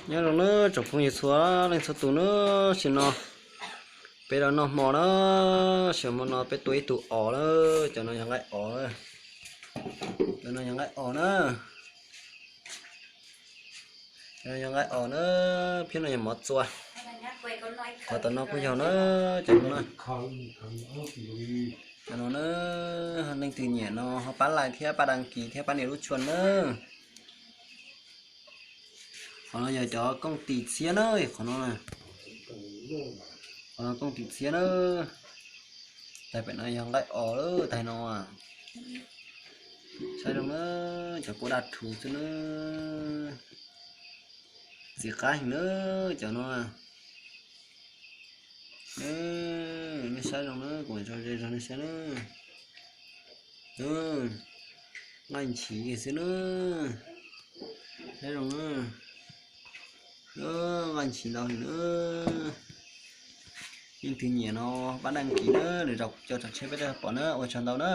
Nyob zoo na tsoom phooj ywg txhua leej txhua tus na, sim no peb los noj hmo na, sim hmo no peb tua ib tug os na, cov no yog nqaij os, cov no yog nqaij os na, cov no yog nqaij os na, phiab no yog mov txua, qhov tom no kuj yog na, cov no na. Cov no na, leej twg nyiam no ho pab like thiab pab đăng ký thiab pab nias lub chuas na. Qhov no yog cov kooj tis txhiab na, qhov no, qhov no kooj tis txhiab na. Tag pem no yog nqaij os lawm, tag no saib zoo na, cov kua daj rhuv xwb na. Ntxim qab heev na, cov no. Nej saib zoo na, kuv mam tso ze zog nej saib na. Nqaij ntxhiv xwb na, saib zoo na. Nqaij ntxhiv ntau heev na. Leej twg nyiam no pab đăng ký na, lwm zaus kuv tso tshiab peb rov pom na, ua tsaug ntau na.